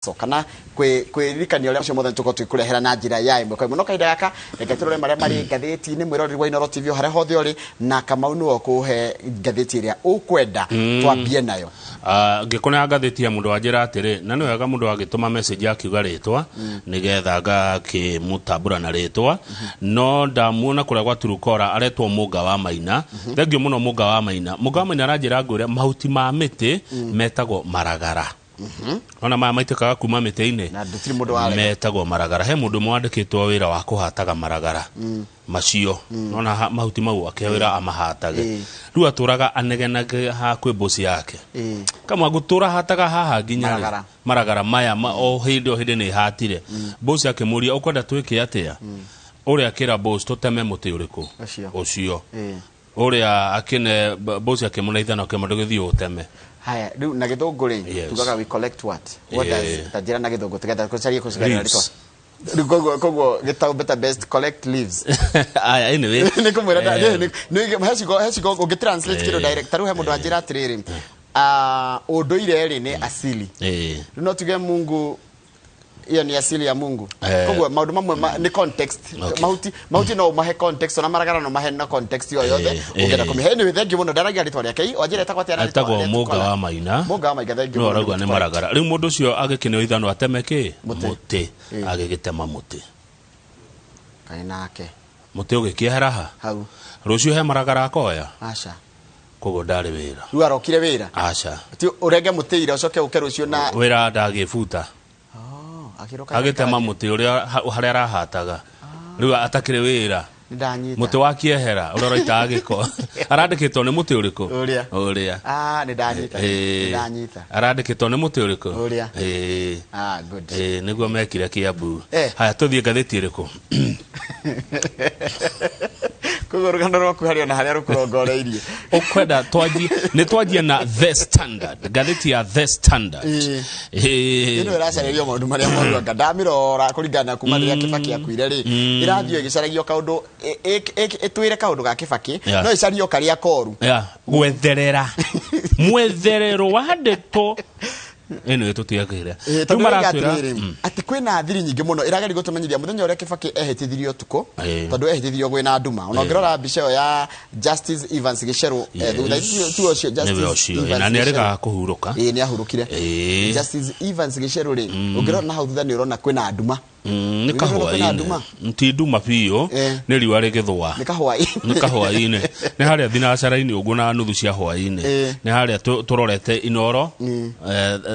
So kana kwĩririkania ũrĩa ũcio mothe tũkorwo twĩkũrehera na njĩra ya ĩmwe kwa ĩmwe. No kahinda gaka reke tũrore marĩa marĩ ngathĩti-inĩ, mwĩroreri wa Inooro TV o harĩa hothe ũrĩ, na Kamau nĩwe ũkũhe ngathĩti ĩrĩa ũkwenda twambie nayo. Ah, ngĩkũnea ngathĩti ya mũndũ wanjĩra atĩrĩ, na nĩ wega mũndũ agĩtũma message akiuga rĩtwa nĩgetha ngakĩmũtambũra na rĩtwa, no ndamuona kũrĩa gwa Turukora aretwo Mũnga wa Maina. Thengiũ mũno Mũnga wa Maina. Mũnga wa Maina aranjĩra ngwĩre mahuti ma mĩtĩ metagwo maragara. Ona maya maitĩkaga kuma mĩtĩ-inĩ Na gũtirĩ mũndũ warega. Metagwo maragara. He mũndũ ũmwe wandĩkĩtwo wĩra wa kũhataga maragara macio. Nona mahuti mau akĩhe wĩra amahatage. Rĩu atũraga anegenage ha kwĩ mboci yake. Kama ngũtũra hataga haha nginya rĩ. Maragara. Maragara maya o hĩndĩ o hĩndĩ nĩ hatire. Mboci akĩmũria, ũkwenda twĩke atĩa? Ũrĩa akĩra boss, tũteme mũtĩ ũrĩkũ? Ũcio. Ũcio. Ũrĩa akĩne boss akĩmũne ithanwa, akĩmwĩra, ndũgĩthiĩ ũteme. Haya, rĩu na gĩthũngũ rĩ, tugaga we collect what? What does ta njĩra na gĩthũngũ tũgetha kũcaria kũcigarĩra? Leaves. Rĩtwa rĩu koguo gĩtaũ better best collect leaves. Aya, anyway. Nĩ kũmwĩra he ciugo ũngĩ translate kĩndũ direct. Ta rĩu he mũndũ anjĩra atĩrĩrĩ, ah, ũndũire rĩ nĩ asili. Rĩu no tuge Mungu hiyo ni asili ya Mungu. Koguo maũndũ mamwe nĩ context. Mahuti no ũmahe context, ona maragara no mahe na context yo yothe ũngĩenda kũmĩhe. Anyway, thank you mũno. Ndaragia rĩtwa rĩake, wanjĩra etagwo atĩa na rĩtwa Etagwo rĩa Mũnga Tukola? wa Maina. Mũnga wa Maina, thank you No mũno. arauga nĩ maragara. Rĩu mũndũ ũcio agĩkĩneo ithanwa ateme kĩ? Mũtĩ. Mũtĩ. Agĩgĩtema mũtĩ. Kaĩ nake. Mũtĩ ũgĩkĩehera ha? Hau. Rũciũ he maragara akoya? Aca. Koguo ndarĩ wĩra. Rĩu arokire wĩra? Aca. Ti ũrenge mũtĩ ira ũcoke ũke rũciũ na Wĩra ndagĩbuta. Oh, akĩroka. Agĩtema mũtĩ ũrĩa harĩa arahataga. Rĩu atakĩrĩ wĩra. Nĩndanyita. Mũtĩ wa kĩehera ũrĩa ũraitaga gĩko. Arandĩkĩtwo nĩ mũtĩ ũrĩkũ? Ũrĩa. Ũrĩa. Ah, nĩndanyita. Nĩndanyita. Arandĩkĩtwo nĩ mũtĩ ũrĩkũ? Ũrĩa. Ah, good. Nĩguo mekire Kiambu. Haya, tũthiĩ ngathĩti ĩrĩkũ? Koguo rũgano rwaku harĩ ona harĩa rũkũrongoreirie. Ũkwenda twanjie nĩ twanjie na The Standard, ngathĩti ya The Standard. Ĩno ĩracarĩrio maũndũ marĩa moru, anga ndamĩrora kũringana na kuma rĩrĩa Kĩbaki akuire rĩ, ĩrathiĩ ĩgĩcaragio kaũndũ ĩtwĩre kaũndũ ga Kĩbaki, no ĩcario karĩa koru. Ya gwetherera mwetherero wa ndeto ĩno ĩtũtiagĩre. Tondũ ũrauga atĩrĩrĩ, atĩ kwĩna thiri nyingĩ mũno ĩrageria gũtũmenyithia mũthenya ũrĩa Kĩbaki ehĩtithirio ũtukũ, tondũ ehĩtithirio kwĩna nduma. Ona ũngĩrora mbica ĩyo ya Justice Evans Gicheru, thutha tu ũcio nĩwe Justice ũcio Evans na nĩ Gicheru. arĩgaga kũhurũka. Ĩĩ, nĩ ahurũkire. Justice Evans Gicheru rĩ, ũngĩrora na hau thutha nĩ ũrona kwĩna nduma. Nĩ Nĩ kwĩna nduma. kahũa-inĩ, ti nduma biũ. Nĩ riũa rĩgĩthũa. Nĩ kahwaĩ-inĩ. Nĩ kahwaĩ-inĩ, nĩ harĩa thinacara-inĩ ũguo na nuthu cia hwaĩ-inĩ. Nĩ harĩa tũrorete Inoro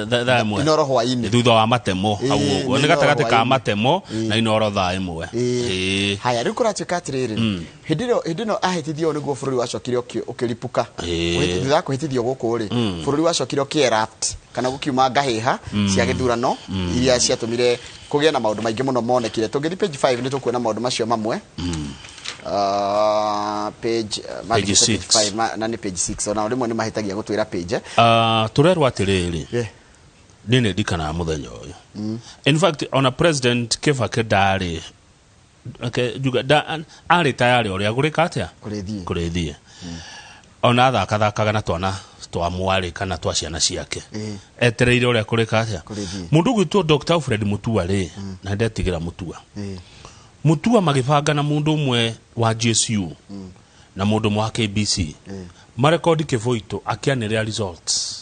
thaa 1. Inoro hwaĩ-inĩ. Thutha wa matemo hau ũguo nĩ nĩ Inoro gatagatĩ ka hwaĩ-inĩ. matemo na Inoro thaa 1. Haya, rĩu kũratuĩka atĩrĩrĩ, hĩndĩ ĩyo, hĩndĩ ĩno ahĩtithio nĩguo bũrũri wacokire ũkĩripũka. Thutha wa kũhĩtithio gũkũ rĩ, bũrũri wacokire ũkĩ-erupt kana gũkiuma ngahĩha cia gĩthurano iria ciatũmire kũgĩe na maũndũ maingĩ mũno monekire. Tũngĩthiĩ page 5 nĩ tũkuona maũndũ macio mamwe. Page Page page 6. 5 na nĩ page 6, ona rĩmwe nĩ mahĩtagia gũtwĩra page. Ah, tũrerwo atĩrĩrĩ, niĩ nĩ ndikanaga mũthenya ũyũ. In fact, ona President Kĩbakĩ ndarĩ, okay, njuga arĩ tayarĩ ũrĩa gũrĩka atĩa. Kũrĩthiĩ. Kũrĩthiĩ. Ona athakathakaga na twana twa mwarĩ kana twa ciana ciake, etereire ũrĩa kũrĩka atĩa. Kũrĩthiĩ. Mũndũ ũgwĩtwo Dr. Alfred Mutua rĩ, na ndetigĩra Mutua. Mutua magĩbanga na mũndũ ũmwe wa GSU na mũndũ ũmwe wa KBC marekondi Kĩbũitũ akĩanĩrĩra results.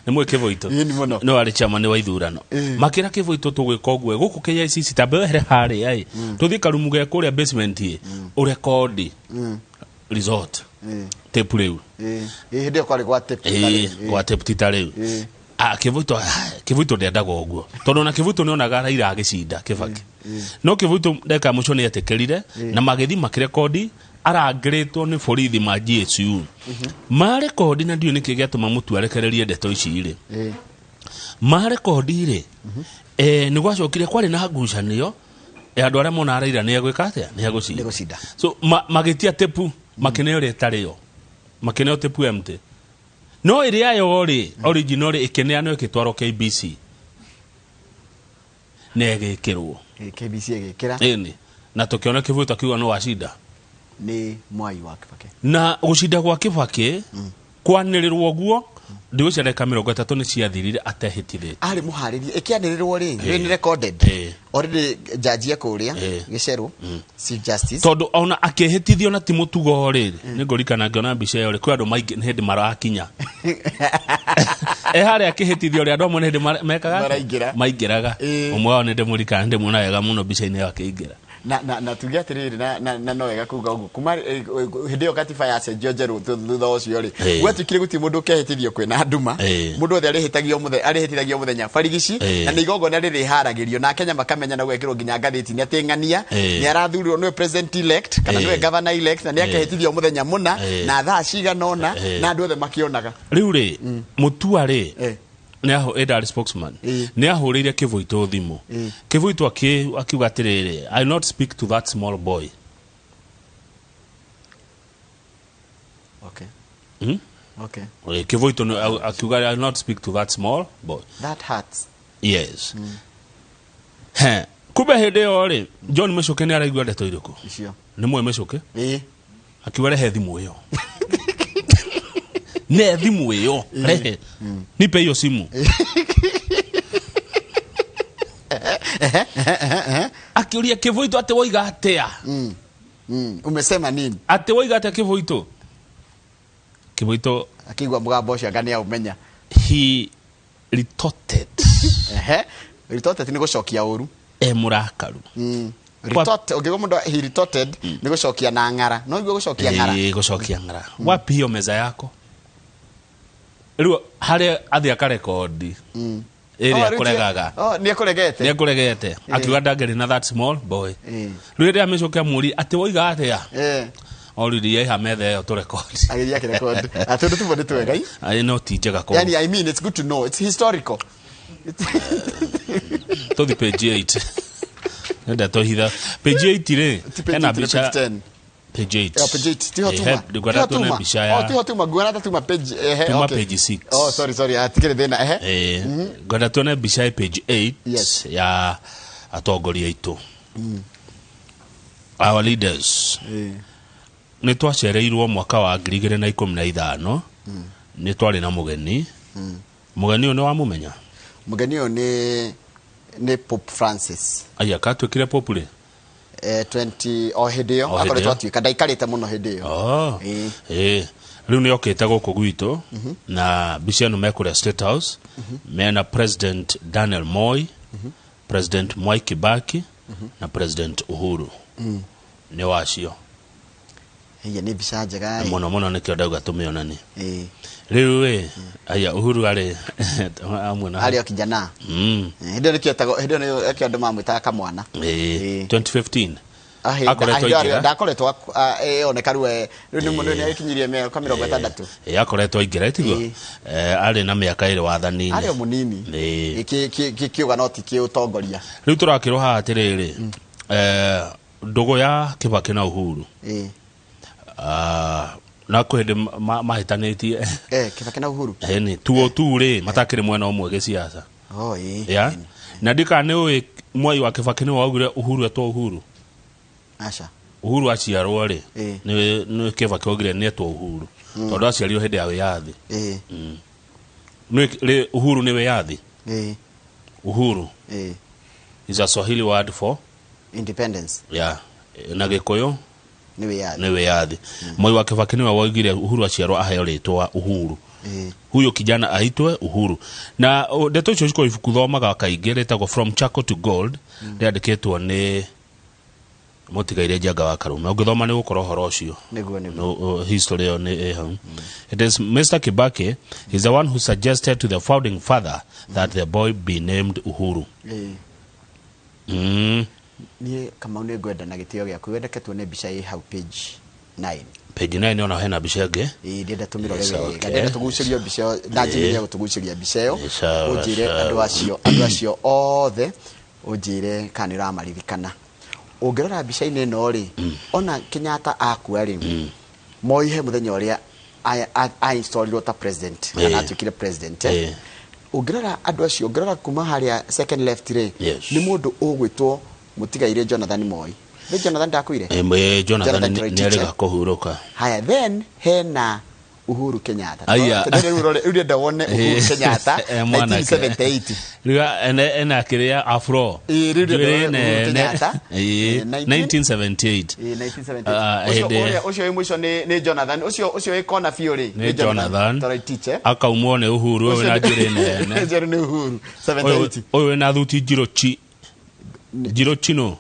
Nĩ mwĩ Kĩbũitũ? Ĩĩ, nĩ mũno. No arĩ chairman wa ithurano. Makĩra Kĩbũitũ, tũgwĩka ũguo gũkũ KICC, tambe wehere harĩa ĩ, tũthiĩ karumu ge kũrĩa basement ĩ, ũrekondi result tape rĩu. Ĩĩ, hĩndĩ ĩyo kwarĩ gwa tape. Ĩĩ, gwa tape ti ta rĩu. Ah, Kĩbũitũ ndendaga ũguo tondũ ona Kĩbũitũ nĩonaga Raila agĩcinda Kĩbakĩ, no Kĩbũitũ ndagĩka ya mũico nĩ etĩkĩrire na magĩthiĩ makĩrekondi arangĩrĩtwo nĩ borithi ma GSU marekondi, na ndiũĩ nĩkĩ gĩatũma mũtu arekererie ndeto ici rĩ. Marekondi rĩ, nĩ gwacokire kwarĩ na ngucanio ya andũ arĩa monaga Raila nĩ egwĩka atĩa, nĩ egũcinda. Nĩ egũcinda. So magĩtia tepu, makĩneo ĩrĩa ĩtarĩ yo, makĩneo tepu empty, no ĩrĩa yo rĩ original rĩ ĩkĩneanwo ĩgĩtwarwo KBC na ĩgĩkĩrwo. KBC ĩgĩkĩra. Ĩni, na tũkĩona Kĩbũitũ akiuga no wacinda. Nĩ Mwai wa Kibaki. Na gũcinda gwa Kĩbakĩ. Kwanĩrĩrwo ũguo ndigũcia ndagĩka 30 nĩ ciathirire atehĩtithĩtie. Arĩ mũharĩrie ĩkĩanĩrĩrwo rĩ, rĩ nĩ recorded already jaji ekũrĩa Gĩcerũ, Chief Justice. Tondũ ona akĩhĩtithio na ti mũtugo rĩ, nĩ ngũririkana ngĩona mbica ĩyo rĩ, kwĩ andũ maingĩ nĩ hĩndĩ marakinya e harĩa akĩhĩtithio rĩ, andũ amwe nĩ hĩndĩ mekaga atĩa? Maraingĩra. Maingĩraga. Ũmwe wao nĩ ndĩmũririkana, nĩ ndĩmuona wega mũno mbica-inĩ ĩyo akĩingĩra. Na tuge atĩrĩrĩ, na no wega kuga ũguo kuma hĩndĩ ĩyo katiba yacenjio njerũ thutha ũcio rĩ, gwatuĩkire gũtirĩ mũndũ ũkehĩtithio kwĩna nduma. Mũndũ othe arĩhĩtagio mũthenya, arĩhĩtithagio mũthenya barigici. Na nĩ igongona rĩrĩharagĩrio na Kenya makamenya na gwekĩrwo nginya ngathĩti-inĩ atĩ ng'ania nĩ arathurirwo nĩwe president elect kana nĩwe governor elect na nĩ akehĩtithio mũthenya mũna na thaa cigana ũna na andũ othe makĩonaga. Rĩu rĩ, Mũtua rĩ, nĩ aho ĩndarĩ spokesman, nĩ ahũrĩire Kĩbũitũ thimũ. Kĩbũitũ akiuga atĩrĩrĩ, "I will not speak to that small boy." Kĩbũitũ akiuga, "I will not speak to that small boy." That hurts. Yes. He kumbe hĩndĩ ĩyo rĩ, John Mĩcũkĩ nĩ araigua ndeto irĩkũ? Icio. Nĩ mwe Mĩcũkĩ. Ĩĩ. Akiuga, "Rehe thimũ ĩyo, ne thimũ ĩyo, rehe, nipe hiyo simu." Akĩũria Kĩbũitũ atĩ woiga atĩa? Umesema nini? Atĩ woiga atĩa, Kĩbũitũ? Kĩbũitũ Akĩigua mũgambo ũcio anga nĩ aũmenya. He retorted. Ehe, retorted nĩ gũcokia ũru. E mũrakaru. Retort, ũngĩigua mũndũ "he retorted", nĩ gũcokia na ng'ara. No igua gũcokia ng'ara. Ĩĩ, gũcokia ng'ara. "Wapi hiyo meza yako?" Rĩu harĩa athiĩ akarekondi ĩrĩa Oh, rĩu akũregaga. Oh, nĩ ekũregete. Nĩ ekũregete akiuga ndangĩrĩ na that small boy. Rĩu rĩrĩa mĩcoke amũri atĩ woiga atĩa, oririe iha metha ĩyo tũrekondi. Agĩthiĩ akĩrekondi. Atĩ tũmwe nĩ twega. Ĩ, no ti njega kũ Yani, I mean, it's good to know. It's historical. Tũthi page 8, nenda tũhitha page 8 rĩ. Ti page Hena 8, ni mbica. page 10. Page 8. Yeah, page 8. Tiho tuma. Ngwenda Tiho tuone tuma. mbica Oh, ya tiho tuma. Nguona tuma page ehe. Tuma Okay. page 6. Oh, sorry, sorry. Atikĩrĩ thĩna. Ehe. Eh, ngwenda tuone mbica ya page 8 ya atongoria aitũ, our leaders. Nĩ twacereirwo mwaka wa 2015, nĩ twarĩ na mũgeni. Mũgeni ũyũ nĩ wamũmenya? Mũgeni ũyũ nĩ Pope Francis. Aya katuĩkire pope rĩ? 20 o hĩndĩ ĩyo O hĩndĩ akoretwo ĩyo. atuĩka ndaikarĩte mũno hĩndĩ ĩyo. Oh. Ĩĩ. Ĩĩ. Rĩu nĩ okĩte gũkũ gwitũ na mbica ĩno mekũrĩa State House mena President Daniel Moi, President Mwai Kibaki na President Uhuru nĩ wacio. Hiya, nĩ mbica njega ĩ. Mũno mũno, nĩkĩo ndauga tũmĩonanie. Rĩu ĩ aya Uhuru arĩ amwe na Arĩ o kijana. Hĩndĩ ĩyo nĩkĩo etagwo, hĩndĩ ĩyo nĩkĩo andũ mamwĩtaga kamwana. Ĩĩ, 2015. Ah, hĩndĩ- Akoretwo ah, hĩndĩ ĩyo aingĩra. Ndakoretwo oneka rĩu rĩu nĩ mũndũ nĩ agĩkinyirie mĩaka 60. Ĩĩ, akoretwo aingĩra tiguo. Arĩ na mĩaka 2 wathani-inĩ. Arĩ o mũnini. Ĩĩ. Kĩũga no ti kĩũtongoria. Rĩu tũrakĩrwo haha atĩrĩrĩ, ndũgũ ya Kibaki na Uhuru. Ah, na kwĩ hĩndĩ mahĩtanĩtie. Kibaki na Uhuru. Ĩni tuo tu rĩ, matakĩrĩ mwena ũmwe gĩciaca. Oh, ĩĩ. Ya, na ndika nĩ ũĩ Mwai wa Kibaki nĩ waugire Uhuru etwo Uhuru? Aca. Uhuru aciarwo rĩ, nĩ Kibaki waugire nĩ etwo Uhuru tondũ aciarirwo hĩndĩ ya wĩyathi. Nĩ rĩ, Uhuru nĩ wĩyathi. Uhuru is a Swahili word for independence. Yeah, na Gĩkũyũ Nĩ wĩyathi. Nĩ wĩyathi. Mwai wa Kibaki nĩwe waugire Uhuru aciarwo aheo rĩtwa Uhuru, huyo kijana aitwe Uhuru. Na ndeto icio cikorwo ibuku thomaga kaingĩ rĩtagwo From Charcoal to Gold, rĩandĩkĩtwo nĩ mũtigaire Njenga wa Karume. Ũngĩthoma nĩ gũkorwo ũhoro ũcio. Nĩguo. No, history ĩyo nĩ ĩ hau. It is Mr. Kibaki is the one who suggested to the founding father that the boy be named Uhuru. Niĩ Kamau nĩ ngwenda na gĩtĩo gĩaku wendeke tuone mbica ĩ hau page 9. Page 9 ona hena mbica ĩngĩ. Ĩĩ, ndĩrenda tũmĩrore Yes, wega. Ndĩrenda tũgucĩrio mbica ĩyo na njĩrĩre gũtũgucĩria mbica ĩyo. Sawa, Ũnjĩre sawa. andũ acio othe, ũnjĩre kana nĩ ũramaririkana. Ũngĩrora mbica-inĩ ĩno rĩ, ona Kenyatta akua rĩ, Moi he mũthenya ũrĩa a-installirwo ta president kana atuĩkire president. Ũngĩrora andũ acio, ũngĩrora kuma harĩa second left rĩ, nĩ mũndũ ũgwĩtwo mũtigaire Jonathan Moi. Nĩ Jonathan ndakuire? Jonathan Jonathan nĩ Toroitich, arĩga kũhurũka. Haya, then hena Uhuru Kenyatta. Aya. Rĩu rĩu ũrenda wone Uhuru Kenyatta Eh, mwanake. 1978. Rĩu ena kĩrĩa afro. Ĩĩ, rĩu ndĩrenda Njuĩrĩ wone Uhuru nene. Kenyatta. Ĩĩ, Eh, 19 1978. Ĩĩ, 1978. Ah, Ũcio hĩndĩ- ũrĩa- ũcio wĩ mũico nĩ Jonathan. Ũcio wĩ kona biũ rĩ Nĩ Jonathan. Toroitich, eh? Akaumwo nĩ Uhuru ũyũ Ũcio wĩna njuĩrĩ nene. Ũcio nĩ Uhuru Ũyũ 78. ũyũ wĩna thuti njirũ chi. Njirũ chino.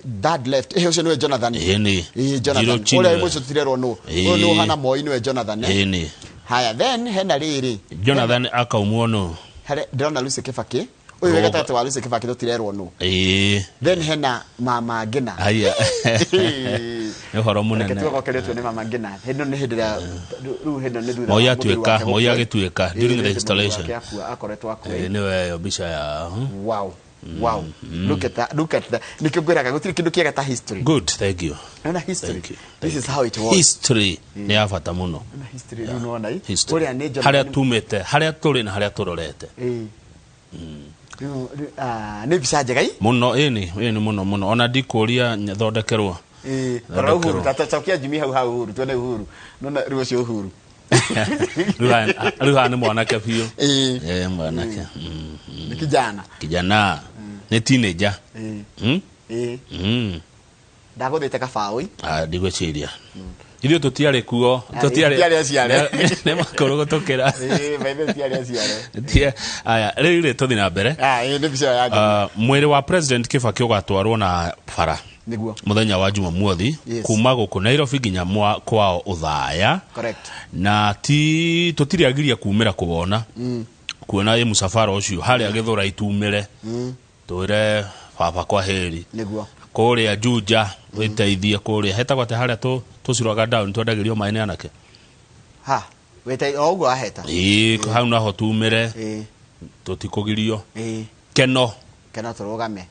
Dad left. Eh, ũcio nĩwe Jonathan. Ĩĩ nĩ. Ĩĩ, Jonathan. Njirũ chino. Ũrĩa wĩ mũico tũtirerwo nũ. Ũyũ nĩ Ĩĩ. ũhana Moi nĩwe Jonathan, eh? Ĩĩ nĩ. Haya, then hena rĩrĩ. Jonathan akaumwo nũ. Harĩa ndĩrona Lucy Kibaki. Ũyũ wĩ Rũga. gatagatĩ wa Lucy Kibaki tũtirerwo nũ. Ĩĩ. Then hena Mama Ngina. Haya. Nĩ ũhoro Reke mũnene. tuogokerio tuone Mama Ngina. Hĩndĩ ĩno nĩ hĩndĩ ĩrĩa rĩu hĩndĩ ĩno nĩ thutha Moi wa mũthuri atuĩka, wake Moi gũkua. agĩtuĩka Ĩĩ, during the nĩ hĩndĩ mũthuri installation. wake akua, akoretwo akua. Ĩĩ, nĩwe ĩyo mbica ya Wow. Wow. Look at that. Look at that. Nĩkĩo ngwĩraga gũtirĩ kĩndũ kĩega ta history. Good, thank you. Naona history. Thank you. This is how it was. History nĩ ya bata mũno. Naona history rĩu nĩwona ĩ. History. Ũrĩa nĩ Jonathan. Harĩa tumĩte, harĩa tũrĩ na harĩa tũrorete. Ĩĩ. Rĩu nĩ mbica njega ĩ. Mũno, ĩni, ĩni mũno mũno. Ona ndikũria thondekerwo. Ĩĩ. Rora Uhuru, ta cokia Jimmy hau hau Uhuru, tuone Uhuru. Nona rĩu ũcio Uhuru. Rĩu haha nĩ mwanake biũ. Ĩĩ. Ĩĩ, mwanake. Nĩ kijana. Kijana. Nĩ teenager. Ĩĩ. Mm? Ĩĩ. Ndagũthĩte kabaũ ĩ. Ah, ndigwĩciria. Ithuĩ tũtiarĩ kuo. Ah, tũtiarĩ aciare. Nĩ makũrũ gũtũkĩra. Ĩĩ, maithe tũtiarĩ aciare. Aya, rĩu rĩ tũthiĩ na mbere. Ah, ĩĩ, nĩ mbica ĩyo ya Jimmy. Mwĩrĩ wa President Kibaki ũgatwarwo na bara Nĩguo. mũthenya wa Jumamothi Yes. kuma gũkũ Nairobi nginya kwao Othaya. Correct. Na ti tũtirĩ agiria kumĩra kũwona. Kuona ĩ mũcabara ũcio harĩa Gĩthũrai tumĩre. Twĩre baba kwa heri. Nĩguo. Kũrĩa Juja wĩteithie kũrĩa hetagwo atĩ harĩa tũciroga down twendagĩrio maĩ nĩ anake. Ha, wĩte o ũguo aheta. Ĩĩ, hau naho tumĩre. Ĩĩ. Tũtikũgirio. Ĩĩ. Keno. Keno tũrũgame.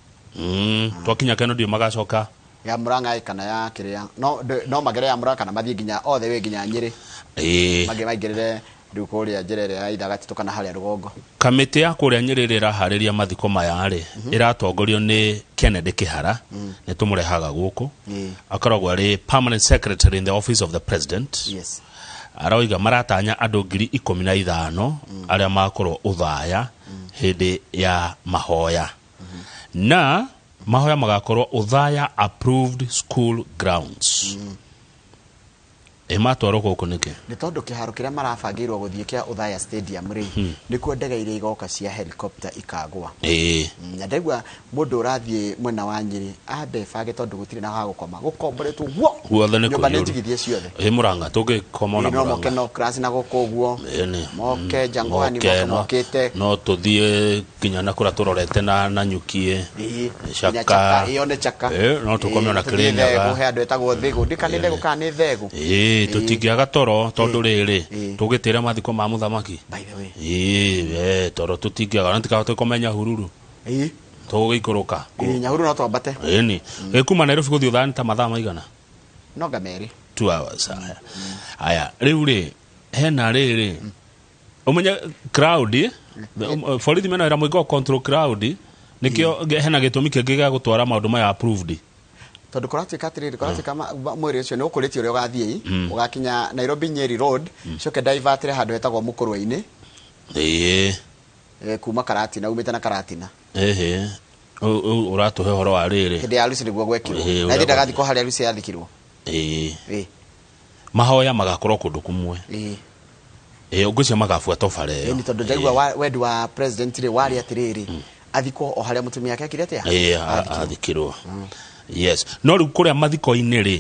Twakinya Keno ndio magacoka. Ya Murang'a kana ya kĩrĩa. No no magere ya Murang'a kana mathiĩ nginya othe wĩ nginya Nyĩrĩ. Ĩĩ. Mangĩ maingĩrĩre rĩu kũrĩa njĩra ĩrĩa ya Ithagati kana harĩa rũgongo. Kamĩtĩ ya kũrĩa Nyĩrĩ ĩrĩa ĩraharĩria mathiko maya rĩ, ĩratongorio nĩ Kennedy Kĩhara, nĩ tũmũrehaga gũkũ. Akoragwo arĩ permanent secretary in the office of the president. Yes. Aroiga maratanya andũ 15,000 arĩa makorwo Othaya hĩndĩ ya mahoya. Na mahoya magakorwo Othaya approved school grounds. Ĩ matwarwo gũkũ nĩkĩ? Nĩ tondũ kĩharo kĩrĩa marabangĩirwo gũthiĩ kĩa Othaya Stadium rĩ, nĩkuo ndege iria igoka cia helicopter ikagwa. Ĩĩ. Na ndaigua mũndũ ũrathiĩ mwena wa Nyĩrĩ ambe bange tondũ gũtirĩ na ha gũkoma, gũkomboretwo guo. Guothe nĩ Nyũmba nĩ kũiyũru. njigithie ciothe. Ĩ Murang'a tũngĩkoma ona No moke Murang'a. no class na gũkũ ũguo. Ĩni. Moke Jangwani, moke mokĩte. No tũthiĩ nginya na kũrĩa tũrorete na Nyukie. Ĩĩ. Chaka. Nginya Chaka, ĩyo nĩ Chaka. Ĩĩ, no tũkome ona Tũthiĩ Kĩrĩnyaga. Thegũ, he andũ etagwo Thegũ. Ndika nĩ Thegũ kana nĩ Thegũ. Ĩĩ, tũtingĩaga toro tondũ rĩrĩ Ĩĩ. tũgĩtĩra mathiko ma mũthamaki. By the way. Ĩĩ, we toro tũtingĩaga na tikahota kũmenya Nyahururu. Ĩĩ. Tũgũgĩikũrũka. Ĩĩ, Nyahururu no twambate. Ĩni. Ĩ kuma Nairobi gũthiĩ Othaya nĩ ta mathaa maigana? No nga merĩ. 2 hours. Aya. Aya, rĩu rĩ hena rĩrĩ ũmenye crowd borithi mena wĩra mũingĩ wa control crowd nĩkĩo hena gĩtũmi kĩngĩ gĩa gũtwara maũndũ maya approved. Tondũ kũratuĩka atĩrĩrĩ, kũratuĩka mwĩrĩ ũcio nĩ ũkũrĩtie ũrĩa ũgathiĩ ũgakinya Nairobi Nyeri Road, coke divertĩre handũ hetagwo Mũkũrwe-inĩ. Ĩĩ. Kuma Karatina, umĩte na Karatina. Ĩhĩ. Ũratũhe ũhoro wa rĩrĩ. Hĩndĩ ya harusi nĩguo gwekirwo. Ĩĩ, Na ũrĩa hĩndĩ ndagathikwo harĩa harusi yathikirwo. Ĩĩ. Ĩĩ. Mahoya magakorwo kũndũ kũmwe. Ĩĩ. Ĩĩ, ngwĩciria magabuata bara ĩyo. Ĩni tondũ ndaigua wendi wa president rĩ warĩ atĩrĩrĩ, athikwo o harĩa mũtumia wake ekire atĩa? Ĩĩ, athikirwo. Yes. No rĩu kũrĩa mathiko-inĩ rĩ,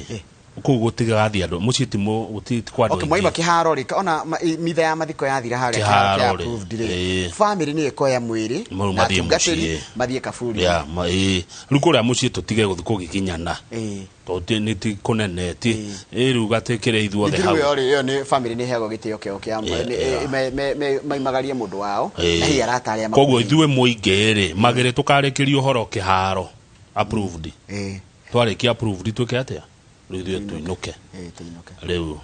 kũu gũtigathiĩ andũ, mũciĩ ti gũti kwa andũ Okay, mwaima aingĩ. kĩharo rĩ, ona mitha ya mathiko yathira harĩa kĩharo kĩa Kĩharo rĩ, approved rĩ, ĩĩ. family nĩ ĩkoya mwĩrĩ Mau na mathiĩ atungatĩri mũciĩ. mathiĩ kaburi. Ya, ĩĩ. Rĩu kũrĩa mũciĩ tũtige gũthiĩ kũgiginyana. Ĩĩ. Tondũ nĩ ti kũnene, ti ĩ rĩu gatĩkĩre ithuothe Ningĩ hau. rĩu ĩyo rĩ, ĩyo nĩ family nĩ ĩheagwo gĩtĩo kĩao kĩa maimagarie mũndũ wao, na hihi arata arĩa Koguo makuhĩrĩirie. ithuĩ mũingĩ rĩ, magĩrĩ tũkarĩkĩria ũhoro kĩharo approved. Ĩĩ. Twarĩkia approved twĩke atĩa? Rĩu ithuĩ tũinũke. Ĩĩ, tũinũke. Rĩu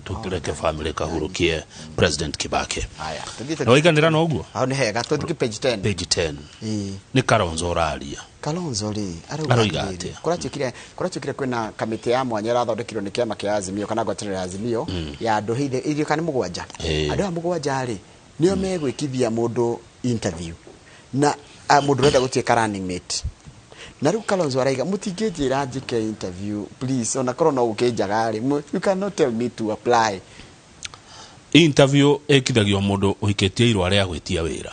Tũkĩreke family kahurukie President Kibaki. Haya, na waiganĩra na ũguo? Hau nĩ hega. Tũthiĩ page 10. Page 10. Ĩĩ. Nĩ Kalonzo ũraria. Kalonzo rĩ, Aroiga atĩrĩrĩ, atĩa? Kũratuĩkire kwĩna kamĩtĩ ya mwanya ĩrathondekirwo nĩ kĩama kĩa Azimio kana ngwatanĩro ya Azimio ya andũ hithe irio kana nĩ mũgwanja. Ĩĩ. Andũ aya mũgwanja rĩ, nĩo megwĩkithia mũndũ interview na mũndũ ũrenda gũtuĩka running mate. Na rĩu Kalonzo araiga mũtingĩnjĩra njĩke interview, please, ona korwo no gũkĩnjaga rĩ, you cannot tell me to apply. Interview ĩkithagio mũndũ ũikĩtie irũa rĩa gwĩtia wĩra,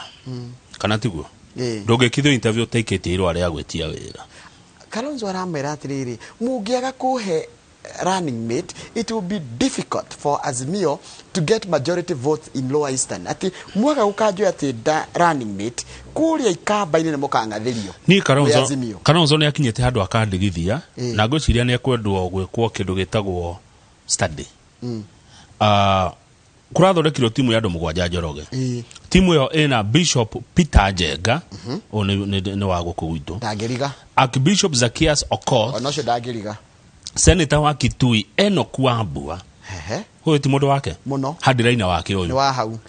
kana tiguo? Ĩĩ. Ndũngĩkithio interview ũtaikĩtie irũa rĩa gwĩtia wĩra. Kalonzo aramwĩra atĩrĩrĩ, mũngĩaga kũhe running mate, it will be difficult for Azimio to get majority votes in Lower Eastern. Ati mwaga gũkanjoya atĩ nda running mate kũrĩa ikamba-inĩ nĩ mũkang'athĩrio. Niĩ Kwĩ Kalonzo Azimio. Kalonzo nĩ akinyĩte handũ akandigithia, Ĩĩ. na ngwĩciria nĩ ekwendwo gwĩkwo kĩndũ gĩtagwo study. Kũrathondekirwo timu ya andũ mũgwanja, Njoroge. Ĩĩ. Timu ĩyo ĩna Bishop Peter Njenga, ũyũ nĩ wa gũkũ gwitũ, Ndangĩriga. Archbishop Zacchaeus Okoth, Ona ũcio ndangĩriga. Senator wa Kitui Enoch Wambua, Hehe. ũyũ ti mũndũ wake Mũno. handiraina wake Nĩ ũyũ, wa hau.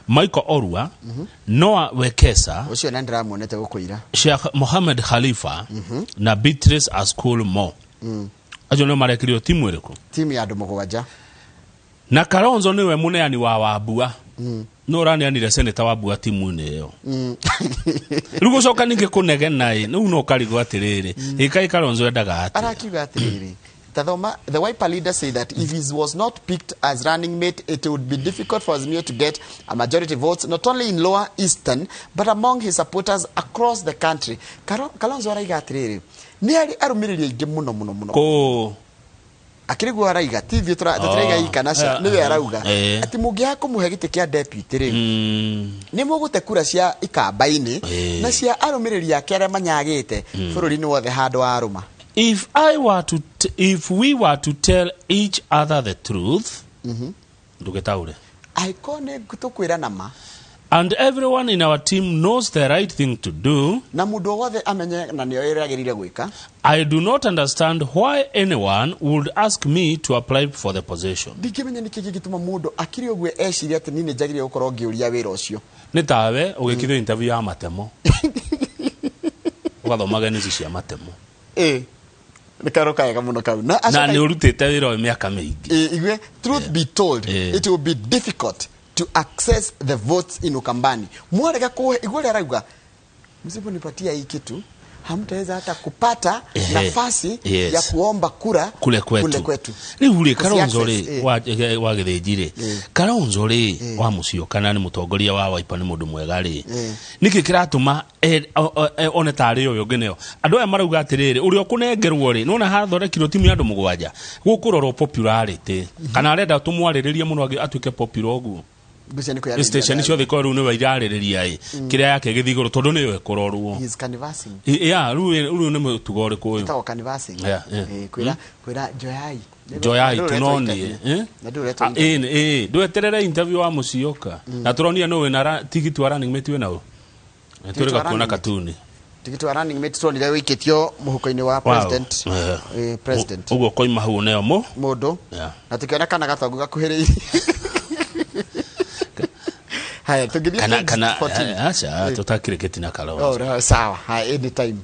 Michael Orua, Noah Wekesa, Ũcio na ndĩramuonete gũkũ ira. Sheikh Mohamed Khalifa na Beatrice Askul Mo. Acio nĩo marekirio timu ĩrĩkũ? Timu ya andũ mũgwanja. Na Kalonzo nĩwe mũneani wa Wambua, no ũraneanire Senator Wambua timu-inĩ ĩyo. Rĩu gũcoka ningĩ kũnegena ĩ, rĩu no ũkarigwo atĩrĩrĩ, ĩkaĩ Kalonzo endaga atĩa? Arakiuga atĩrĩrĩ, Tathoma, the Wiper leader said that if he was not picked as running mate, it would be difficult for Azimio to get a majority votes, not only in Lower Eastern, but among his supporters across the country. Kalonzo araiga atĩrĩrĩ, nĩ arĩ arũmĩrĩri aingĩ mũno mũno mũno. Kũ? Akĩrĩ guo araiga, ti ithuĩ tũtiraiga kana ca, nĩwe arauga. Atĩ mũngĩaga kũmũhe gĩtĩ kĩa deputy rĩ, nĩ mũgũte kura cia ikamba-inĩ na cia arũmĩrĩri ake arĩa manyagĩte bũrũri-inĩ wothe handũ arũma. If we were to tell each other the truth, ndũgĩtaũre. Angĩkorwo nĩ tũkwĩra na ma, And everyone in our team knows the right thing to do, na mũndũ o wothe amenye na nĩo ĩragĩrĩire gwĩka, I do not understand why anyone would ask me to apply for the position. Ndingĩmenya nĩkĩ kĩngĩtũma mũndũ akĩrĩ ũguo ecirie atĩ niĩ nĩ njagĩrĩire gũkorwo ngĩũria wĩra ũcio. Nĩ tawe ũgĩkithio interview ya matemo, ũgathomaga news cia matemo. Ĩ, nĩ karo kaega mũno kau na na nĩ ũrutĩte wĩra ũyũ mĩaka mĩingĩ. Ĩ, igue, truth be told, it will be difficult to access the votes in Ukambani. Mwarega kuhe, igwe ũrĩa arauga, msiponipatia hii kitu hamtaweza hata kupata nafasi ya kuomba kura kule kwetu. Kule kwetu. Rĩu rĩ, Kusi Kalonzo access, rĩ, wa Gĩthĩnji rĩ, Kalonzo rĩ, wa Mũcioka, na nĩ mũtongoria wa Wiper, nĩ mũndũ mwega rĩ, nĩkĩ kĩratũma one tarĩ ũyũ ũngĩ? Nĩo andũ aya marauga atĩrĩrĩ, ũrĩa ũkũnengerwo rĩ, nĩwona hathondekirwo timu ya andũ mũgwanja gũkũrorwo popularity, kana arenda tũmwarĩrĩrie mũno atuĩke popular ũguo? Ngwĩciria nĩ kwĩyarĩrĩria. Station ciothe korwo rĩu nĩwe irarĩrĩria ĩ, kĩrĩa yake gĩthiĩ igũrũ tondũ nĩyo ĩkũrorwo. He is canvassing. Ya, rĩu nĩ mũtugo ũrĩkũ ũyũ? Ĩtagwo canvassing. Yeah. Kwĩra njoyai. Njoyai Na ndũretwo tunonie. interview. Eh? Na ndũretwo Ah, ĩ, ndweterere interview wa Mũcioka na tũronia nũ wĩna tigiti wa running mate wĩna ũ. Tigiti wa Tũrĩga kuona running mate? katuni. Tigiti wa running mate tuonire wĩikĩtio mũhuko-inĩ wa president. President. Ũguo koima hau neo mũ Mũndũ. Na tũkĩona kana gatongu gakuhĩrĩirie. Haya, tũngĩthiĩ kana page kana 14. Aca, tũtakĩrĩkĩti na Kalonzo. Oh, no, sawa. Haya, anytime.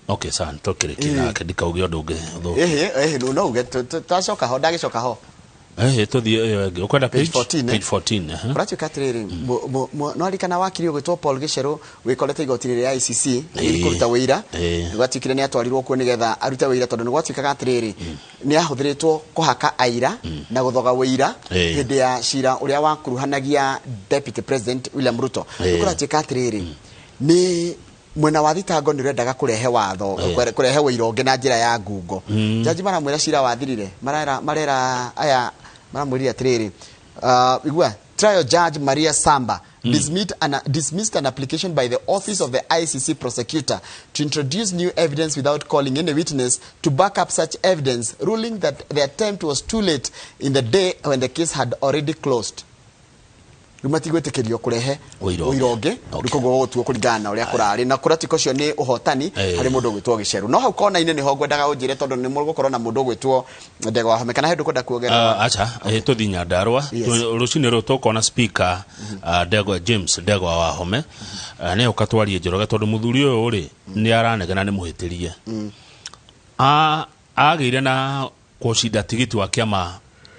Okay, sawa, tũkĩrĩkie nake ndikauge ũndũ ũngĩ ũthũku. Ĩhĩ, no uge twacoka ho, ndagĩcoka ho. Tũthiĩ ĩyo ĩngĩ ũkwenda. Page Page 14, eh? Page 14, aha. Kũratuĩka atĩrĩrĩ, no arikana wakiri ũgwĩtwo Paul Gicheru wĩkorete igoti-inĩ rĩa ICC agĩthiĩ kũruta wĩira. Nĩ gwatuĩkire nĩ atwarirwo kuo nĩgetha arute wĩira, tondũ nĩ gwatuĩkaga atĩrĩrĩ, nĩ ahũthĩrĩtwo kũhaka aira na gũthoga wĩira hĩndĩ ya cira ũrĩa wakuruhanagia Deputy President William Ruto. Nĩ kũratuĩka atĩrĩrĩ, nĩ mwena wa thitango nĩ ũrendaga kũrehe watho, kũrehe wĩira ũngĩ na njĩra ya ngungo. Jaji maramwĩra cira wathirire, marera aya maramwĩrire atĩrĩrĩ, igua, trial judge Maria Samba dismissed an application by the office of the ICC prosecutor to introduce new evidence without calling any witness to back up such evidence, ruling that the attempt was too late in the day when the case had already closed. Rĩu matigwĩtĩkĩrio kũrehe Ũira ũngĩ. ũira ũngĩ. Okay. Rĩu koguo gũgũtuo kũringana na ũrĩa kũrarĩ na kũratuĩka ũcio nĩ ũhotani harĩ mũndũ ũgwĩtwo Gĩceru. No hau kona-inĩ nĩho ngwendaga ũnjĩre tondũ nĩ mũgũkorwo na mũndũ ũgwĩtwo Ndegwa Wahome, kana he ũndũ ũkwenda kuongerera? Acha, tũthiĩ Nyandarua. Yes. Rũcinĩ rũrũ tũkona speaker, Ndegwa James Ndegwa Wahome. Nĩ oka twarie Njoroge tondũ mũthuri ũyũ rĩ nĩ aranegena nĩ mũhĩtĩrie. Agĩire na kũcinda tigiti wa kĩama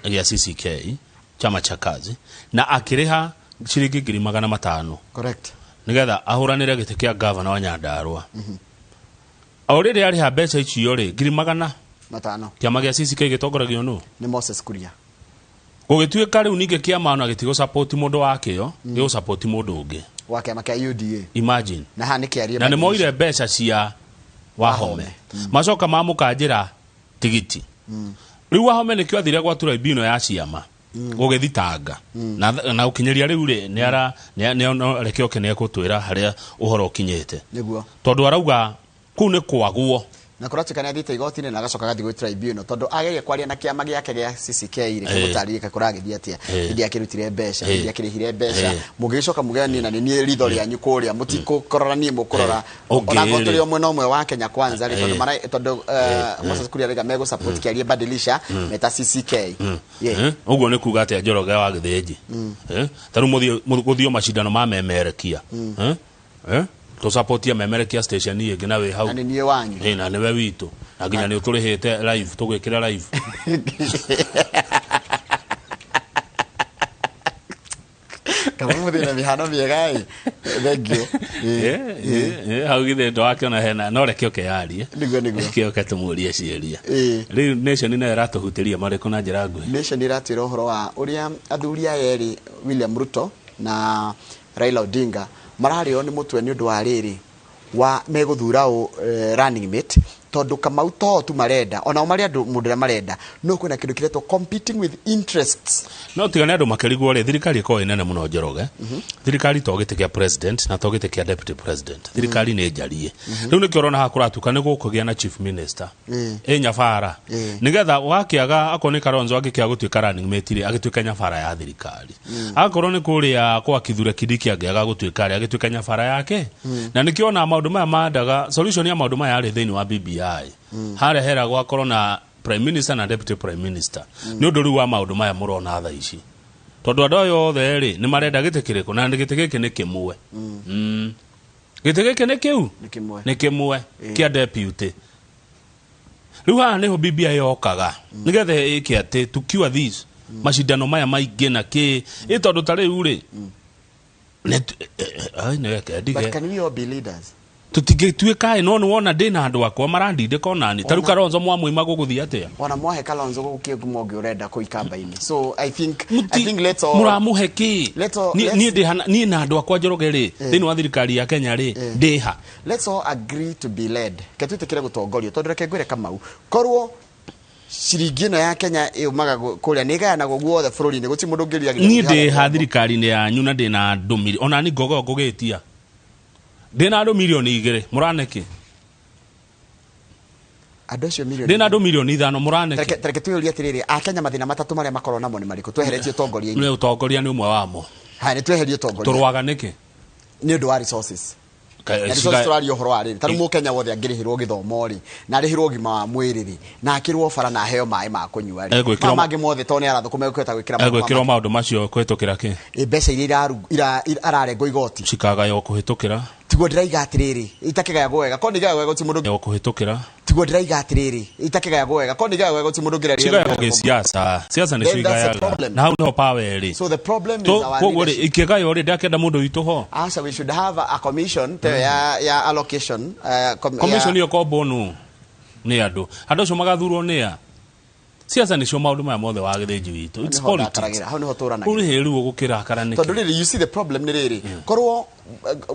gĩa CCK, chama cha kazi, na akĩrĩha ciringi 500,000. Correct. Nĩgetha ahũranĩre gĩtĩ kĩa gavana wa Nyandarua. O rĩrĩa arĩha mbeca icio rĩ, ngiri magana matano. Kĩama gĩa CCK gĩtongoragio nũ? Nĩ Moses Kuria. Gũgĩtuĩka rĩu ningĩ kĩama ona gĩtigũ support mũndũ wakĩo, gĩgũ support mũndũ ũngĩ. Wa kĩama kĩa UDA. Imagine. Na haha nĩ kĩarie Na nĩ badilisha. moire mbeca cia Wahome. Macoka mamũkanjĩra tigiti. Rĩu Wahome nĩkĩo athire gwa tribunal ya ciama. Gũgĩthitanga. Na gũkinyĩria rĩu rĩ, nĩ ara, nĩ, nĩ, no, reke oke nĩ egũtwĩra harĩa ũhoro ũkinyĩte. Nĩguo. Tondũ arauga kũu nĩ kwagwo. Na kũratuĩka nĩ athiĩte igoti-inĩ na agacoka agathiĩ gwĩ tribunal tondũ ageria kwaria na kĩama gĩake gĩa CCK rĩ, kĩmũtarĩrie kũragĩthiĩ atĩa. Hĩndĩ akĩrutire mbeca, hĩndĩ akĩrĩhire mbeca. Mũgĩcoka mũgĩra niĩ na nĩ niĩ ritho rĩanyu kũrĩa, mũtikũrora niĩ mũkũrora. Ũngĩ Ona ngorwo rĩ. tũrĩ o mwena ũmwe wa Kenya Kwanza rĩ, tondũ Moses Kuria arauga megũ support kĩarie badilisha meta CCK. Yeah. Ũguo nĩ kuga atĩa Njoroge wa Gĩthĩnji? Ta rĩu gũthiĩ macindano ma memerekia. Tũsapotie memerekia station ĩngĩ na wĩ hau. Na nĩ niĩ wanyu. Na nĩwe witũ. Na nginya nĩ ũtũrĩhĩte live, tũgwĩkĩra live. Kama mũthĩ na mĩhano mĩega ĩ. Thank you. Hau githĩ ndwakĩona hena, no reke oke yarie. Nĩguo, nĩguo. Reke oke tũmũrie ciũria. Rĩu Nation nayo ĩratũhutĩria marĩkũ na njĩra nguhĩ? Nation ĩratwĩra ũhoro wa ũrĩa athuri aya erĩ William Ruto na Raila Odinga mararĩo nĩ mũtwe nĩ ũndũ wa rĩrĩ wa megũthura ũ running mate tondũ Kamau to tu marenda onao marĩ andũ mũndũ ũrĩa marenda no kwĩna kĩndũ kĩretwo competing with interests. No tiga nĩ andũ makĩrigwo rĩ, thirikari ĩkoragwo ĩ nene mũno Njoroge. Thirikari to gĩtĩ kĩa president na to gĩtĩ kĩa deputy president. Thirikari nĩ njarie. Rĩu nĩkĩo ũrona haha kũratuĩka nĩ gũkũgĩa na chief minister. Ĩ nyabara. Nĩgetha wakĩaga akorwo nĩ Kalonzo angĩkĩaga gũtuĩka running mate rĩ, agĩtuĩka nyabara ya thirikari. Akorwo nĩ kũrĩa kwa Kithure Kindiki angĩaga gũtuĩka rĩ, agĩtuĩka nyabara yake. Na nĩkĩo ona maũndũ maya mandaga, solution ya maũndũ maya yarĩ thĩinĩ wa BBI. Harĩa heragwo akorwo na prime minister na deputy prime minister. Nĩ ũndũ rĩu wa maũndũ maya mũrona thaa ici. Tondũ andũ aya othe rĩ, nĩ marenda gĩtĩ kĩrĩkũ? Na gĩtĩ gĩkĩ nĩ kĩmwe. Gĩtĩ gĩkĩ nĩ kĩu? Nĩ kĩmwe. Nĩ kĩmwe kĩa deputy. Rĩu haha nĩho BBI yokaga. Nĩgetha ĩke atĩ to cure this macindano maya maingĩ na kĩ. Ĩ tondũ ta rĩu rĩ, nĩ ai, nĩ reke ndige. But can we all be leaders? Tũtingĩtuĩka ĩ, no nĩ wona ndĩna andũ akwa marandindĩka onani. Ta rĩu Kalonzo mwamũima gũgũthiĩ atĩa? Ona mwahe Kalonzo gũkĩ ngumo ũngĩ ũrenda kũu ikamba-inĩ. So Mũti- I think let's all mũramũhe kĩ? Let's all- Niĩ- let's niĩ ndĩ hana-, niĩ na andũ akwa Njoroge rĩ, thĩinĩ wa thirikari ya Kenya rĩ, ndĩ ha? Let's all agree to be led. Ke twĩtĩkĩre gũtongorio tondũ reke ngwĩre Kamau, korwo ciringi ĩno ya Kenya ĩumaga kũrĩa nĩ ĩgayanagwo guothe bũrũri-inĩ, gũtirĩ mũndũ ũngĩria Niĩ ndĩ ha thirikari-inĩ yanyu na ndĩ na andũ ona niĩ ngogo ngũgĩtia. Ndĩ na andũ mirioni igĩrĩ, mũrane kĩ? Andũ acio mirioni Ndĩ na andũ mirioni ithano, mũrane kĩ? Tareke twĩyũrie atĩrĩrĩ, a Kenya mathĩna matatũ marĩa makoragwo namo nĩ marĩkũ? Tweheretie ũtongoria-inĩ. Nĩ ũtongoria nĩ ũmwe wamo. Haya, nĩ tweherie ũtongoria. Tũrũaga nĩkĩ? Nĩ ũndũ wa resources. Na resources tũraria ũhoro wa rĩrĩ, ta rĩu Mũkenya wothe angĩrĩhĩrwo gĩthomo rĩ, na arĩhĩrwo ũgima wa mwĩrĩ rĩ, na akĩrwo bara na aheo maĩ ma kũnyua rĩ. Maya mangĩ mothe tondũ nĩ arathũkũma ekũhota gwĩkĩra maũndũ Egwĩkĩrwo ma maũndũ macio kũhĩtũkĩra kĩ? Ĩ, mbeca iria ararengwo igoti. Cikagaywo kũhĩtũkĩra. Tiguo ndĩraiga atĩrĩrĩ, itakĩgayagwo wega. Korwo nĩ igayagwo wega gũtirĩ mũndũ Egũ kũhĩtũkĩra. Tiguo ndĩraiga atĩrĩrĩ, itakĩgayagwo wega. Korwo nĩ igayagwo wega gũtirĩ mũndũ ũngĩrarĩra Cigayagwo mũndũ. gĩsiasa. Siasa nĩcio Then that's the igayaga. problem. Na hau nĩho power ĩrĩ. So the problem is our Koguo rĩ, leadership. ikĩgaywo rĩ, ndakĩenda mũndũ witũ ho. Aca, we should have a commission te ya allocation, Commission ya ĩyo kombwo nũ? Nĩ andũ. Andũ acio magathurwo nĩ a? Siasa nĩcio maũndũ maya mothe wa gĩthĩnji witũ. It's Hau nĩho politics. ndakaragĩra, hau nĩho tũranagĩra. Kũrĩ hĩrĩ rĩu ũgũkĩrakara nĩkĩ? Tondũ rĩrĩ, you see the problem nĩ rĩrĩ. Korwo,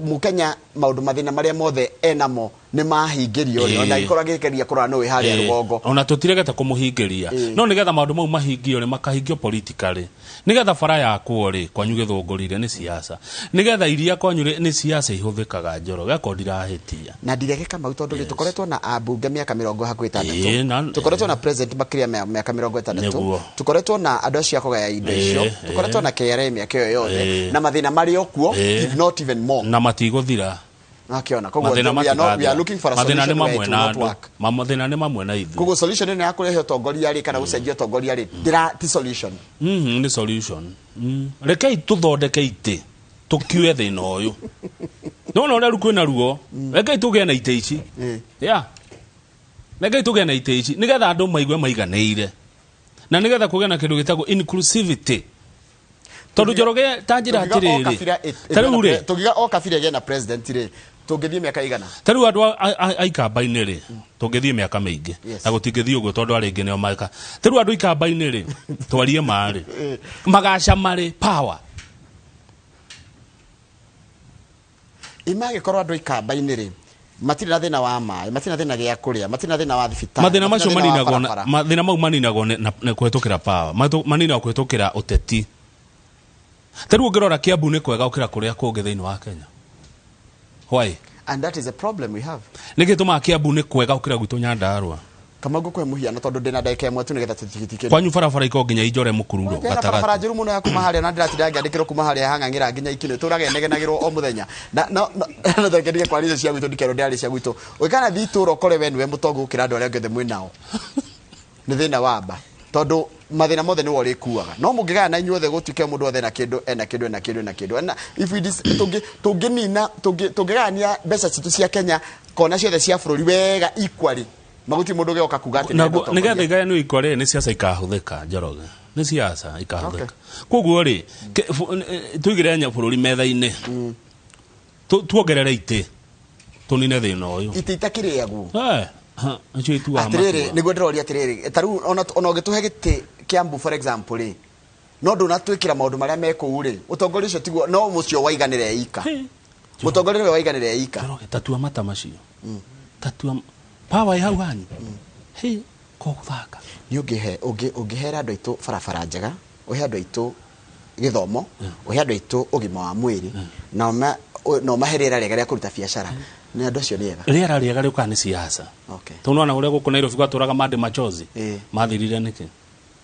Mũkenya maũndũ mathĩna marĩa mothe enamo Nĩ mahingĩrio rĩ, ona angĩkorwo agĩgeria kũrora nũ wĩ harĩa rũgongo. Ona tũtiregete kũmũhingĩria, no nĩgetha maũndũ mau mahingio rĩ, makahingio politically, nĩgetha bara yakwo rĩ, kwanyu Gĩthũngũri nĩ siasa, nĩgetha iria kwanyu rĩ, nĩ siasa ihũthĩkaga. Njoroge, akorwo ndirahĩtia. Na ndirege Kamau, tondũ rĩ, tũkoretwo na ambunge mĩaka mĩrongo hakuhĩ ĩtandatũ, tũkoretwo na president makĩria mĩaka 60, tũkoretwo na andũ acio a kũgaya indo icio, tũkoretwo na KRA mĩaka ĩyo yothe, na mathĩna marĩ o kuo, if not even more. Na matigũthira. Akiona koguo we are looking for a solution where it will not work. Mathĩna nĩ mamwe na ithuĩ. Koguo solution ĩno ya kũrehe ũtongoria rĩ, kana gũcenjia ũtongoria rĩ, ndĩra ti solution. Nĩ solution. Rekei tũthondeke itĩ, tũkiue thĩna ũyũ. Nĩwona ũrĩa rĩu kwĩna ruo, rekei tũgĩe na itĩ ici. Yeah. Rekei tũgĩe na itĩ ici nĩgetha andũ maigue maiganĩire, na nĩgetha kũgĩe na kĩndũ gĩtagwo inclusivity. Tondũ Njoroge, ta njĩra atĩrĩrĩ, ta rĩu rĩ, tũngiuga o kabira ĩgĩe na president rĩ, tũngĩthiĩ mĩaka igana? Ta rĩu andũ a ikamba-inĩ rĩ, tũngĩthiĩ mĩaka mĩingĩ, na gũtingĩthiĩ ũguo tondũ arĩa aingĩ nĩo meka. Ta rĩu andũ ikamba-inĩ rĩ, twarie ma rĩ, magacama rĩ power. Imagĩkorwo andũ ikamba-inĩ rĩ, matirĩ na thĩna wa maĩ, matirĩ na thĩna gĩa kũrĩa, matirĩ na thĩna wa thibitarĩ, mathĩna macio maninagwo, mathĩna mau maninagwo na kũhĩtũkĩra power, maninagwo kũhĩtũkĩra ũteti. Ta rĩu ũngĩrora Kiambu nĩ kwega gũkĩra kũrĩa kũngĩ thĩinĩ wa Kenya. Why? And that is a problem we have. Nĩkĩ tũmaga Kiambu nĩ kwega gũkĩra gwitũ Nyandarua? Kamau, ngũkũhe mũhiano tondũ ndĩna ndagĩka ĩmwe tu nĩgetha tũtigitike. Kwanyu barabara iko nginya Ijore mũkururo gatagatĩ. Barabara njũru mũno ya kuma harĩa, na ndĩratinda ngĩandĩkĩrwo kuma harĩa hang'ang'ĩra nginya Ikinĩ, tũraga negenagĩrwo o mũthenya. Na no no thengerie kwaria cia gwitũ, ndikerwo ndĩraria cia gwitũ. Ũngĩkana thiĩ itũũra ũkore we nĩwe mũtongu gũkĩra andũ arĩa angĩ othe mwĩ nao, nĩ thĩna wamba, tondũ mathĩna mothe nĩwe ũrĩkuaga. No mũngĩgaya na inyuothe gũtuĩke mũndũ wothe ena kĩndũ, ena kĩndũ, ena kĩndũ, ena kĩndũ, ena, if we tũngĩnina, tũngĩgayania mbeca citũ cia Kenya kona ciothe cia bũrũri wega equally, maguti mũndũ ũgĩoka kuga atĩ nĩenda ũtongoria. Nĩgetha igayanio equally, nĩ siasa ikahũthĩka. Njoroge, nĩ siasa ikahũthĩka. Koguo rĩ, tũigĩre nya bũrũri metha-inĩ, tuongerere itĩ, tũnine thĩna ũyũ. Itĩ itakĩrĩagwo. Acio ituaga Atĩrĩrĩ, matua. Nĩguo ndĩroria atĩrĩrĩ, ta rĩu ona ũngĩtũhe gĩtĩ Kiambu for example rĩ, no ndũnatwĩkĩra maũndũ marĩa me kũu rĩ, ũtongoria ũcio tiguo, no mũcio waiganĩre ika. Mũtongoria nĩwe waiganĩre ika. Njoroge, tatua mata macio. Tatua power ĩ hau hanyu. He, ko gũthaka. Nĩ ũngĩhera andũ aitũ barabara njega, ũhe andũ aitũ gĩthomo, ũhe andũ aitũ ũgima wa mwĩrĩ, na ũmahe rĩera rĩega rĩa kũruta biacara. Nĩ andũ acio nĩ ega. Rĩera rĩega rĩũkaga nĩ siasa. Tondũ nĩwona ũrĩa gũkũ Nairobi gwatũraga Mande Machozi. Mathirire nĩkĩ?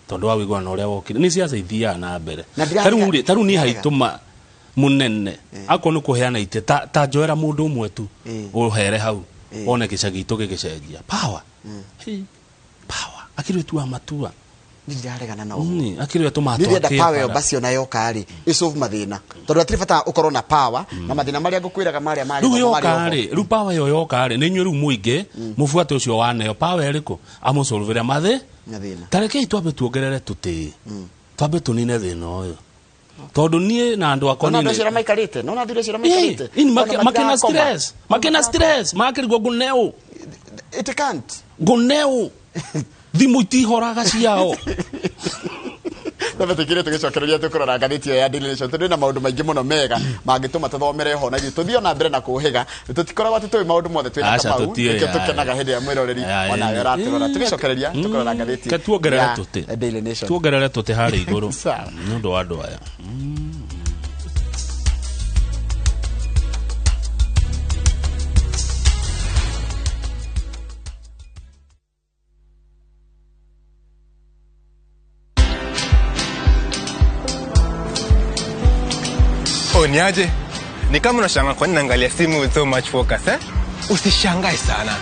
Tondũ wa ũiguano ũrĩa wokire. Nĩ siasa ithiaga na mbere. Na ndĩra- Ta rĩu rĩ, ta rĩu niĩ haitũma mũnene. Akorwo nĩ kũheana itĩ, ta njoera mũndũ ũmwe tu, ũhere hau, wone gĩcagi gitũ gĩgĩcenjia. Power. Hey, power. Akĩrĩ ĩtuaga matua. Niĩ ndiraregana na ũguo. Akĩrĩ ĩtũmaga Niĩ ndĩrenda twake power ĩyo bara. basi ona yoka rĩ, ĩsolve mathĩna. Tondũ hatirĩ bata ũkorwo na power, na mathĩna marĩa ngũkwĩraga marĩa marĩ Rĩu ho, marĩ yoka ho. rĩ, rĩu power ĩyo yoka rĩ, nĩ inyuĩ rĩu mũingĩ, mũbuate ũcio waneo. Power ĩrĩkũ? Amũsolvere mathĩ? Mathĩna. Ta rekei twambe tuongerere tũtĩ. Twambe tũnine thĩna ũyũ. Tondũ niĩ na andũ akwa Nona niĩ andũ acio arĩa maikarĩte, nona athuri acio arĩa maikarĩte. Ĩĩ, Nona makĩna matirakoma. stress, makĩna stress, makĩrigwo ngũneo. It can't. Ngũneo. Thimũ itihoraga ciao. Twambe tũkire tũgĩcokereria tũkũrora ngathĩti ĩyo ya Daily Nation, tondũ ĩna maũndũ maingĩ mũno mega mangĩtũma tũthomere ho, na ithuĩ tũthiĩ ona mbere na kũhĩga. Tũtikoragwo atĩ tũĩ maũndũ mothe twĩna Aca, Kamau, tũtiũĩ, nĩkĩo aya. tũkenaga hĩndĩ ĩrĩa mwĩroreri Aya, onawe ĩĩ. ũratũrora. Tũgĩcokereria tũkũrora ngathĩti Ke tuongerere ya tũtĩ. Daily Nation. Tuongerere tũtĩ harĩa igũrũ. Sawa. Nĩ ũndũ wa andũ aya. Oh, niaje? Ni kama unashangaa kwa nini naangalia simu with so much focus, eh? Usishangae sana.